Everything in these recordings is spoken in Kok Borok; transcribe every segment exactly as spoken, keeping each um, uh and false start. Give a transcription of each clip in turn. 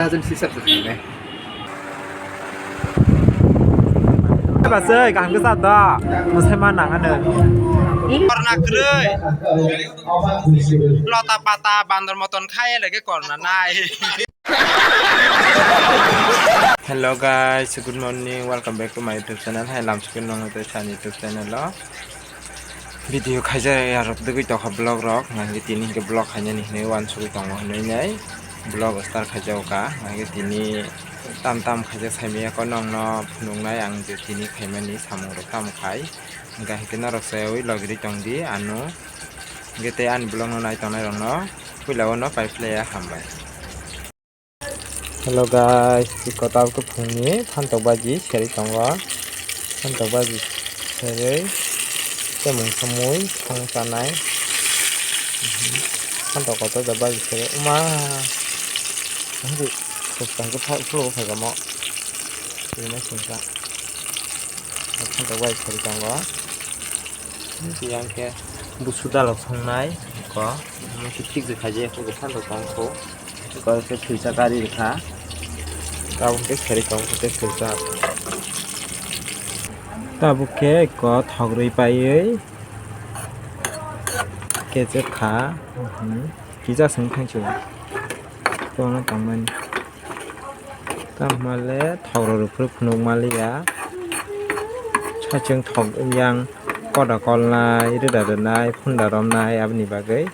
Hajeng sisap se khainai. Ba sei kaham khe cha da. Mwsai ma nang ano. Korna kwrwi. Lota pata bandor moton khai lagi korna nai. Hello guys, good morning. Welcome back to my YouTube channel. Hai lamsukun nong tei sani YouTube channel o. Video khaijak ya rok dugui tokha vlog rok, nangkhe tini hinkhe vlog khainani hinwi uansugui tongo hinwi nai vlog start khaijak kha, nangkhe tini tam tam khaijak saimanya khe nongno phunuknai ang je tini khaimani samung rok tamo khai, hwnkhe hinkhe norok sayaui logirwi tongdi ano, hinkhe tei ani vlog no nai tongnai rokno puila o no pai phlaiya hambai. Hello guys, iko tabuk phungni phantok baji serwi tongo. Phantok baji serwi tei mungsa mui thang chanai. Phantok kotor da baji serwi. Uma. Ahdi khupsa khe phai, phuluk phai kamo. Tini singsa. Phantok baji serwi tongo. Yang khe busu dalok songnai ko, omo khe thik je khaijak, eko phantok tong kho, eko khe thwisa gari rwkha, tabuk khe seri tongo khe thwisa. Tabuk khe eko thok rwi paiwi kechep kha, kisa chwng thangsu tongna tongmani. Tamo le thok rok rw phuru phunuk maliya. Saichung thok yang koda kolnai, rwda rwnai, phunda romnai aboni bagwi.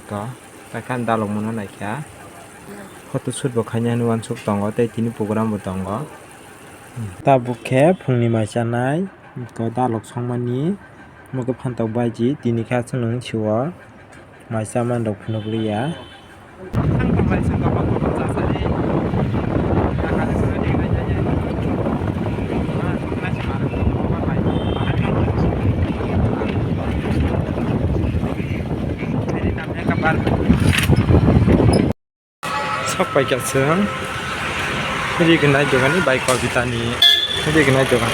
To, takhan dalok mano naikha. Photo shoot bo khaina hinwi uansuk tongo, tei tini program bo tongo. Tabuk khe phungni mai chanai, to dalok songmani, omo khe phantok baji, tini khe aswk nung sio. Mai chaman rok phunuk liya. Sok paikha chwng rignai dogan ni bai Kobita ni rignai dogan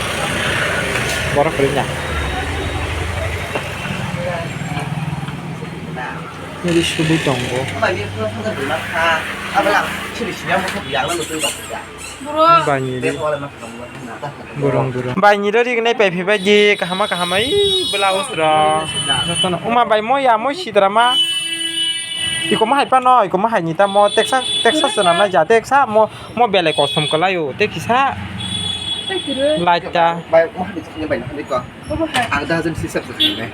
borok kwrwina. Nini sugwi tongo. Bainiri. Burung, burung. Bainiri rignai pai phaibai di kahama kahama, ih, blouse rok. Jotono. Uma bai moya, moi sidra ma. Iko ma hai pano, iko ma hai ni ta mo teksa, teksa sena na ja, teksa mo, mo belai kosom kwlai o, te kisa. Light ta. Ang da jen sisap se khainai.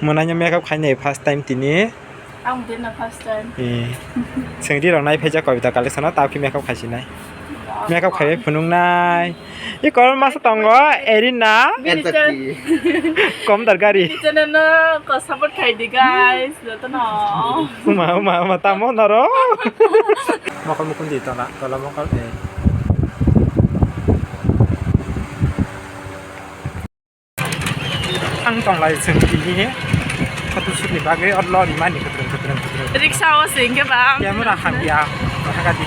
Mwnaino makeup khainai first time tini. Ang bini first time. Eh. Chwng ri rok nai phaijak Kobita collection o, tamo khe makeup khaisinai. Makeup khaiwi phunuknai. I koron masa tongo, Erina. Bini channel. Komdar gari. Bini channel no ko support khai di, guys. Jotono. Uma, uma, uma, tamo noro. Mokol mukun di tola, tola mokol, eh. Ang tonglai chwng tini photo shoot ni bagwi o lorry mani kwtwrwng kwtwrwng kwtwrwng. Riksha o se hwnkhe ba ang camera hamya thangkha di.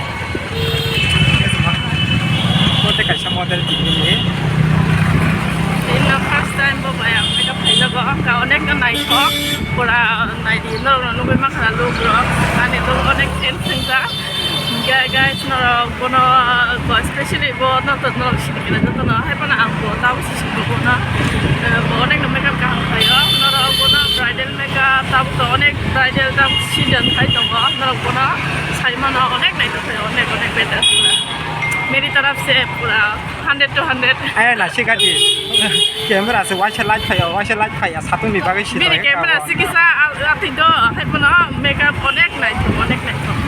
Bo tei kaisa model tini ni. Ino first time bo bai ang makeup khaijago, ang kha onek no naithok, pura naidi norok no nugwi mankha look rok, ani look onek change wngkha. Ga-, guys, norok bono, uh, specially bo norok, norok sini kena jotono hai phano ang bo tabuk si sini bono, uh, bo onek no makeup kaham khaio. Norok bono bridal makeup tabuk to onek bridal tabuk season khai tongo. Norok bono sai mano onek naithok khaio, onek, onek better. Meri taraf se pura hundred to hundred. Ayo na sikati. Camera se waisa light khaio, waisa light khaio, satung ni bagwi si. Bini camera sikisa, ah, ah, twi do, hai phano makeup onek naithok, onek naithok.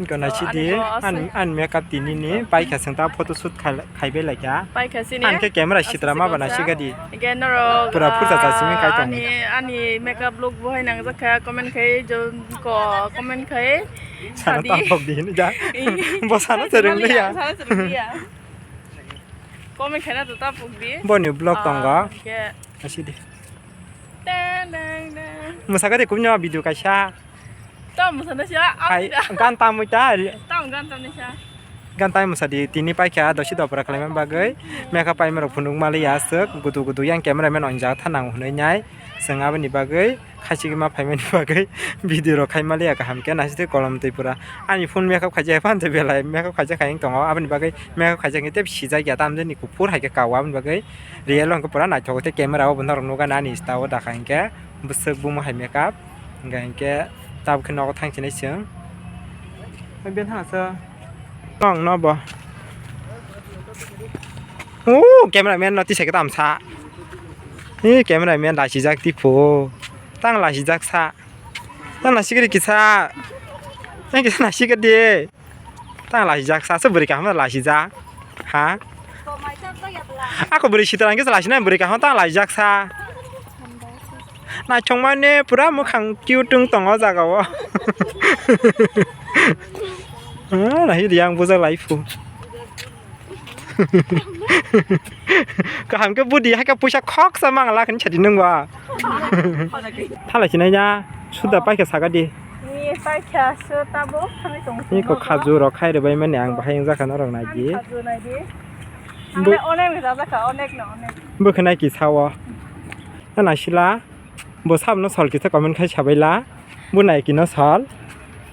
Gana sidi, ani bo an, aswk. An makeup tini ni, paikha chwng ta photo shoot khai, khaibai laikha. Paikha sini. An khe camera sitra ma bana sikadi. Hingke norok, pura phursa cha simi kai tong. Ani, ani makeup look bo hai nangjakha, comment khai, jo, ko, comment khai. Sana sadi. Ta phok di ni ja. Bo sana serung liya. Sana serung liya. Comment khaina to ta phok di. Boni vlog tongo. Ah, hingke. Asidi. Dang, dang, dang. Mwsakha de kumno video kaisa. Tamo sana siya, hai, gan tamwi ta. Tamo gan tamni siya. Gan tamwi mwsadi tini paikha dosi dopra khlaimani bagwi. Makeup paimani rok phunuk maliya aswk gudu gudu yang camera man ongjak thanang hwnwi nai. Chwng aboni bagwi Khachigwi ma phaimani bagwi video rok khai maliya kaham khe naisitwi kolom twi pura. Ani phone makeup khaijak phano tei belai makeup khaijak kha wng tongo, aboni bagwi makeup khaijak khe tei sijak ya, tamjani kuphur hai khe kao, aboni bagwi real o hwnkhe pura naithok tei camera o bo norok nukha nani style o dakha hinkhe bwswk bumo hai makeup. Hingkha hinkhe tabukhe nogo thangsinai chwng. Tong no bo. O camera man no tisai khe tamsa. Ni camera man lachijak tipo. Tang lachijak sa. Tang lachigri kisa. Tang kisa lachigri. Tang lachijak sa se bwrwi kaham lachijak. Ha? Ako bwrwi sitra hwnkhe lachina bwrwi kaham tang lachijak sa. Naithok mani pura mwkhang cute wng tongo o jaga o. Ah, nahidi yang bujak lai phu. Kaham khe budi hai khe puisa khoksa mangala khe chati nung ba. Thala sinai ya, suda paikha saka di. Ni paikha su tabo khanai tong. Ni ko khaju rok khai rwbai mani ang bahai wng jakha norok nai di. Khaju nai di. Bo- Ang le onek ni jajakha, onek no, onek. Bo khe nai ki sao. Na naisila. Bo sabno sol kisa comment khai sabaila. Bo nai kino sol.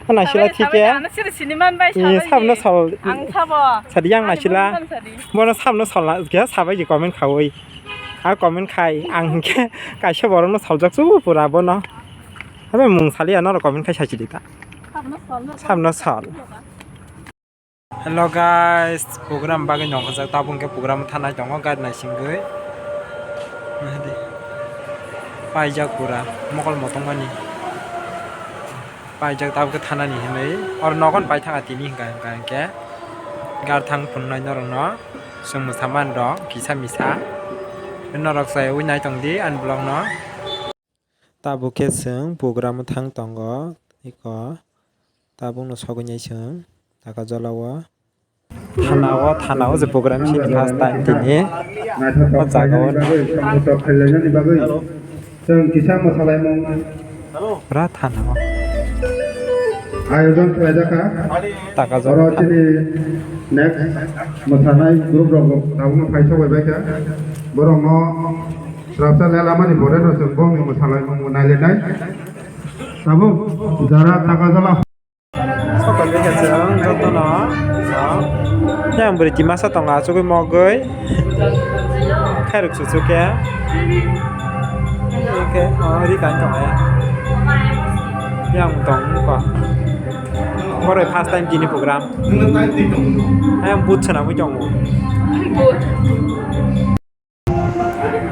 Naisila thike. Ano siri siniman bai sabai. Sabno sol. Ang sabo. Sadi yang naisila. Bono sabno sol na kisa sabai comment khawi. A comment khai ang hingke kaisa borokno soljak su pura bono. Habe mung saliya norok comment khai sachidi ta. Sabno sol. Hello guys, program bagwi nongkhorjak, tabuk hwnkhe program thanai tongo gari naisingwi. Naidi. Paijak pura mokol motongmani. Paijak tabuk khe thanani hinwi. Oro nogon paithaka tini hwnkha hwnkha hinkhe. Garthang phunuknai norokno. Chwng mwsaman rok kisa misa. Norok chaywi naitongdi ani vlogno. Tabuk khe chwng program thang tongo iko. Tabukno sogwi nai chwng taka jolao. Thanao, thanao je program sini first time tini. O jagao. Chwng kisa mwsalaimung. Pura thanao. Ayojon khlaijakha. Taka jolao. Oro chini next mwsanai group rok tabukno phaisok bai baikha. Borokno Rabsa le lamani pore no chwng bongni mwsalaimung nailainai. Tabuk jara taka jala. Sokol bai kha chwng jotono. Yang bwrwi tima sa tongo achugwi mogwi. Khairok chuchuk khe. Khe o ri kan tongo ya. Yang tong ko. Borok first time tini program. Yang but swnamwi tongo.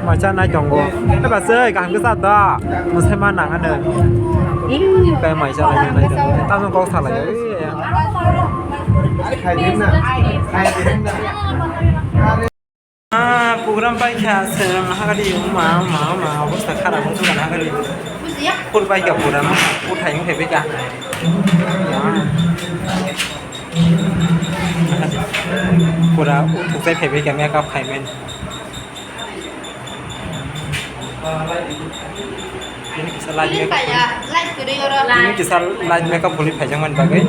Macha nai tongo. Eba se kaham khe cha da. Mwsai ma nang ano. Ih, kai macha nai nai tongo. Tamo kok sa lai. Ah, program pai kha se hagari ma ma ma obosta kharap wng kha hagari. Pur pai kha pura ma pur thai wng kha. Pura uthuk chai phaibai kha makeup khaimani. Ini kisa light makeup, ini kisa light makeup boli phaijakmani bagwi.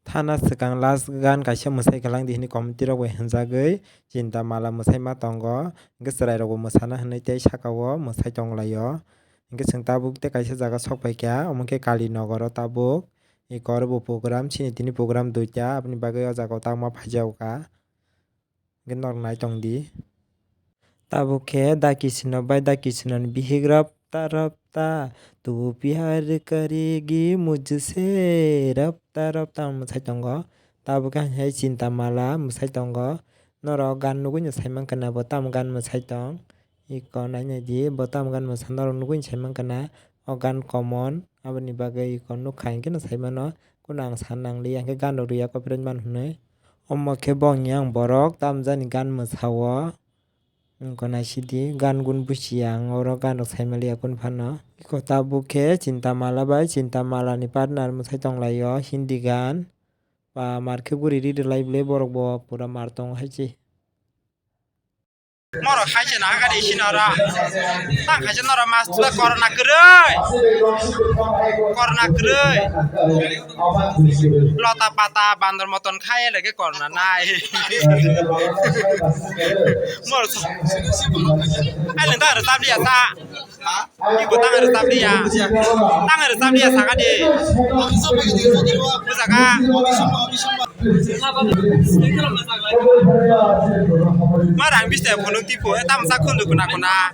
Thana swkang last gan kaisa mwsai kwlangdi hwnwi committee rok bai hwnjagwi Chinta Mala mwsai ma tongo, hwnkhe chwrai rokbo mwsana hwnwi tei saka o mwsai tonglaio. Hwnkhe chwng tabuk tei kaisa jaga sok phaikha, omo khe Kali Nogoro tabuk. Eko oro bo program, chini tini program duita, aboni bagwi o jaga o tangma phaijago kha. Hwnkhe norok nai tongdi. Tabuk khe Da Kisino bai Da Kisino ni bihik Rapta Rapta, tu pyar karegi mujhse Rapta Rapta mwsai tongo. Tabuk khe hai Chinta Mala mwsai tongo. Norok gan nugwi no sai mankha na bo tamo gan mwsai tong. Iko nai nai di, bo tamo gan mwsa norok nugwi sai mankha na, o gan common, aboni bagwi iko nukha hinkhe no sai mano, kunu ang san nang liya hinkhe gan rok rwya copyright man hwnwi. Omo khe bo wng yang borok tamjani gan mwsa o, wngkha naisidi gan gun buchi ya, ang oro gan rok sai maliya kunu phano. Iko tabuk khe Chinta Mala bai Chinta Mala ni partner mwsai tong lai o Hindi gan, ba mar khe guri ri rwlai bwlai borok bo pura mar tongo hai se. Moro khaise na hagari sino ro. Tang khaise noro mas tula korona kwrwi. Korona kwrwi. Lota pata bandor moton khai lege korona nai. Moro. Ai leng ta ro tabli asa. Ibo tang rwchap liya. Tang rwchap liya saka di. Bujaka. Ma rang bista phunuk tipo, eh, tamo sa khundu kuna kuna.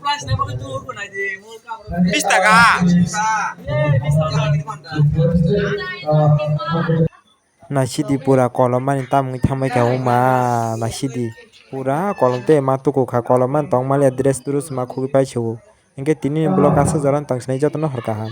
Bista ga. Naisidi pura kolom mani tam wngwi thangbai kha wngma naisidi. Pura kolom tei ma tuku kha kolom mani tong mali dress drus ma khugwi pai se o. Hinkhe tini ni vlog aswk jora tong sinai jotono hor kaham.